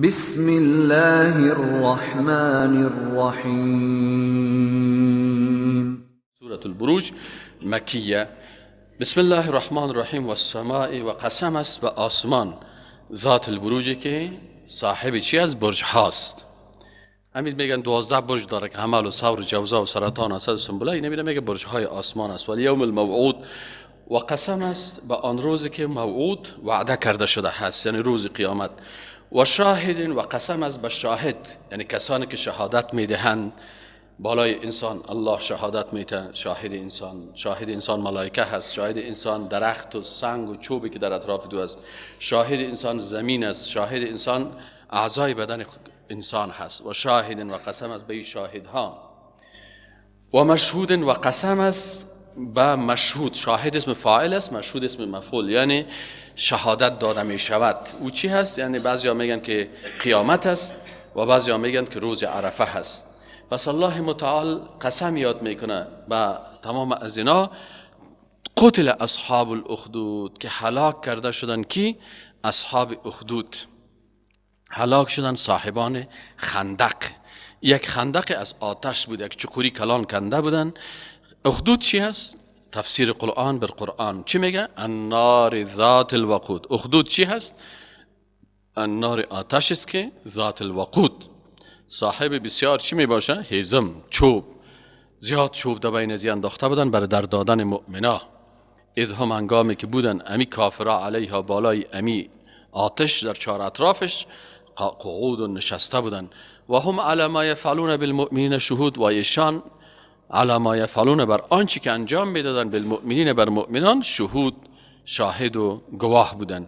بسم الله الرحمن الرحیم. سورة البروج مکیه. بسم الله الرحمن الرحیم. و السماء، و قسم است به آسمان، ذات البروج که صاحب چی از برج هاست. همین میگن 12 برج داره که حمل و ثور و جوزا و سرطان و اسد و سنبله. اینا میگه برج های آسمان است. ولی یوم الموعود، و قسم است به آن روزی که موعود وعده کرده شده هست، یعنی روز قیامت. و شاهد، و قسم است به شاهد، یعنی کسانی که شهادت میدهند بالای انسان. الله شهادت میده، شاهد انسان، شاهد انسان ملائکه هست، شاهد انسان درخت و سنگ و چوبی که در اطراف دو است، شاهد انسان زمین است، شاهد انسان اعضای بدن انسان هست. و شاهد، و قسم است به شاهدها. و مشهود، و قسم است به مشهود. شاهد اسم فاعل است، مشهود اسم مفعول، یعنی شهادت داده می شود. او چی هست؟ یعنی بعضیا میگن که قیامت است و بعضیا میگن که روز عرفه هست. پس الله متعال قسم یاد میکنه به تمام از اینا. قتل اصحاب الاخدود، که هلاک کرده شدن. کی؟ اصحاب اخدود هلاک شدن، صاحبان خندق. یک خندق از آتش بود، یک چقوری کلان کنده بودن. اخدود چی هست؟ تفسیر قرآن بر قرآن چی میگه؟ النار ذات الوقود. اخدود چی هست؟ النار آتش است که ذات الوقود، صاحب بسیار چی می باشه؟ هیزم، چوب، زیاد چوب در بین ازی انداخته بودن برای در دادن مؤمنا. اذ هم هنگامی که بودن امی کافرا علیها، بالای امی آتش در چهار اطرافش قعود و نشسته بودن. و هم علی ما یفعلون بالمؤمنین شهود، و ایشان علی ما یفعلون، بر آنچه که انجام میدادن، بالمؤمنین، بر مؤمنان، شهود، شاهد و گواه بودن.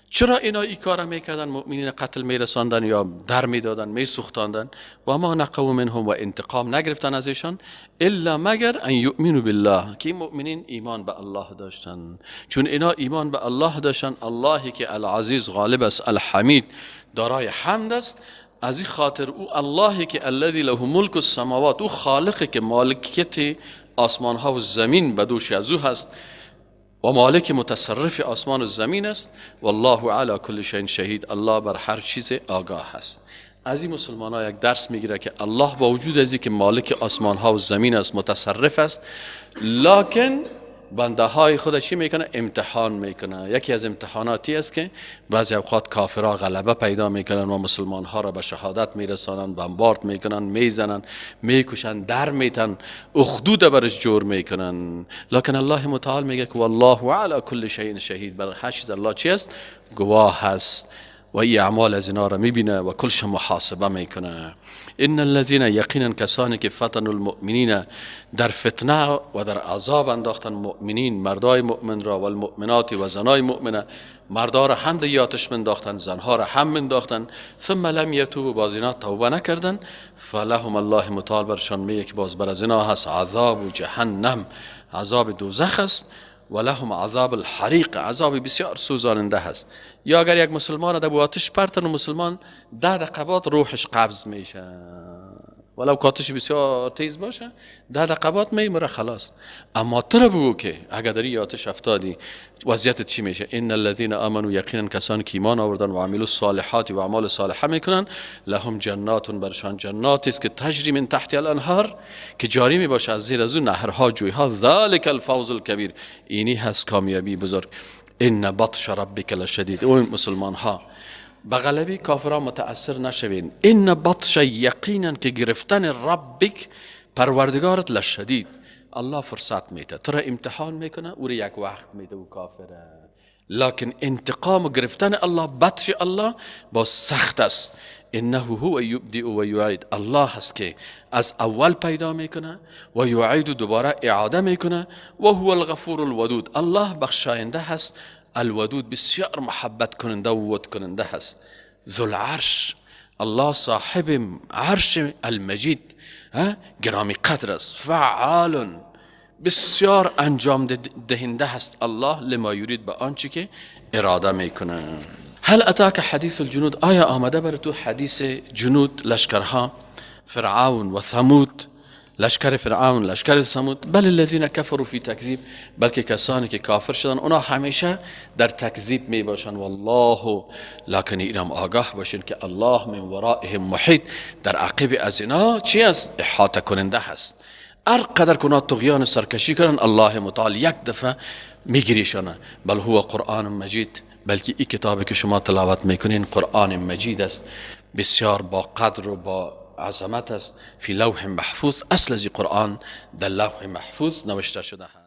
چرا اینا این کار میکردن؟ مؤمنین قتل میرساندن یا در میدادن، میسوختاندن. و ما نقموا منهم، و انتقام نگرفتن از ایشان، الا مگر ان یؤمنوا بالله، که مؤمنین ایمان به الله داشتن. چون اینا ایمان به الله داشتن، اللهی که العزیز غالب است، الحمید دارای حمد است، از این خاطر او اللهی که الذی له ملک السماوات، او خالقی که مالکیت آسمان ها و زمین به دوش از او هست و مالک متصرف آسمان و زمین است. والله علی کل شیء شهید، الله بر هر چیز آگاه است. از این مسلمان ها یک درس میگیره که الله با وجود از اینکه مالک آسمان ها و زمین است، متصرف است، لکن بنده های خود چی میکنه؟ امتحان میکنه. یکی از امتحاناتی است که بعضی اوقات کافرها غلبه پیدا میکنن و مسلمان ها را به شهادت میرسانن، بمبارد میکنن، میزنن، میکشن، در میتن، اخدود برش جور میکنن. لکن الله متعال میگه که والله علی کل شیء شهید، بر هر چیز الله چی است؟ گواه هست و این اعمال از اینا را میبینه و کلش محاسبه میکنه. ان الذین، یقینا کسانی که فتنوا المؤمنین، در فتنه و در عذاب انداختن مؤمنین، مردای مؤمن را، و المؤمنات و زنای مؤمنه، مردا را هم در آتش منداختن، زنها را هم منداختن. ثم لم یتوبوا، باز اینا توبه نکردن، فلهم الله متعال برشان میگه که باز بر از اینا هست عذاب و جهنم، عذاب دوزخ است. و لهم عذاب الحریق، عذاب بسیار سوزاننده هست. یا اگر یک مسلمان در آتش پرتن و مسلمان 10 دقیقه بعد روحش قبض میشه، ولو که آتش بسیار تیز باشه 10 دقیقه بعد میمره خلاص. اما تو رو بگو که اگر در این آتش افتادی وضعیتت چی میشه؟ ان الذين امنوا، یقینا کسانی که ایمان آوردن و عملوا الصالحات و اعمال صالحه میکنن، لهم جنات، برشان جنات است که تجری من تحت الانهار، که جاری می باشه از زیر از اون نهرها، جویها. ذلک الفوز الکبیر، اینی هست کامیابی بزرگ. ان بطش ربک لشدید. اون مسلمان ها به غلبی کافران متاثر نشوین. ان بطش، یقینا که گرفتن ربک، پروردگارت، لشدید، الله فرصت میده، تو را امتحان میکنه، او را یک وقت میده او کافره، لکن انتقام و گرفتن الله، بطش الله با سخت است. انه هو یبدئ و یعید، الله هست که از اول پیدا میکنه و یعید، دوباره اعاده میکنه. و هو الغفور الودود، الله بخشاینده هست، الودود بسیار محبت کننده و ود کننده هست. ذو العرش، الله صاحب عرش المجید، گرامی قدر است. فعال، بسیار انجام دهنده هست الله، لما یرید، به آنچه که اراده میکنه. هل اتاک حدیث الجنود، آیا آمده بر تو حدیث جنود، لشکرها، فرعون و ثمود، لشکر فرعون، لشکر ثمود. بل الذین کفروا فی تکذیب، بلکه کسانی که کافر شدن اونا همیشه در تکذیب می باشن. والله، لکن اینم آگاه باشین که الله من ورائهم محیط، در عقب از اینا چی است؟ احاطه کننده هست. هر قدر که اونا طغیان سرکشی کنن، الله متعال یک دفعه میگیریشانه. بل هو قرآن مجید، بلکه این کتابی که شما تلاوت میکنین قرآن مجید است، بسیار با قدر و با عظمت است. فی لوح محفوظ، اصل از قرآن در لوح محفوظ نوشته شده هست.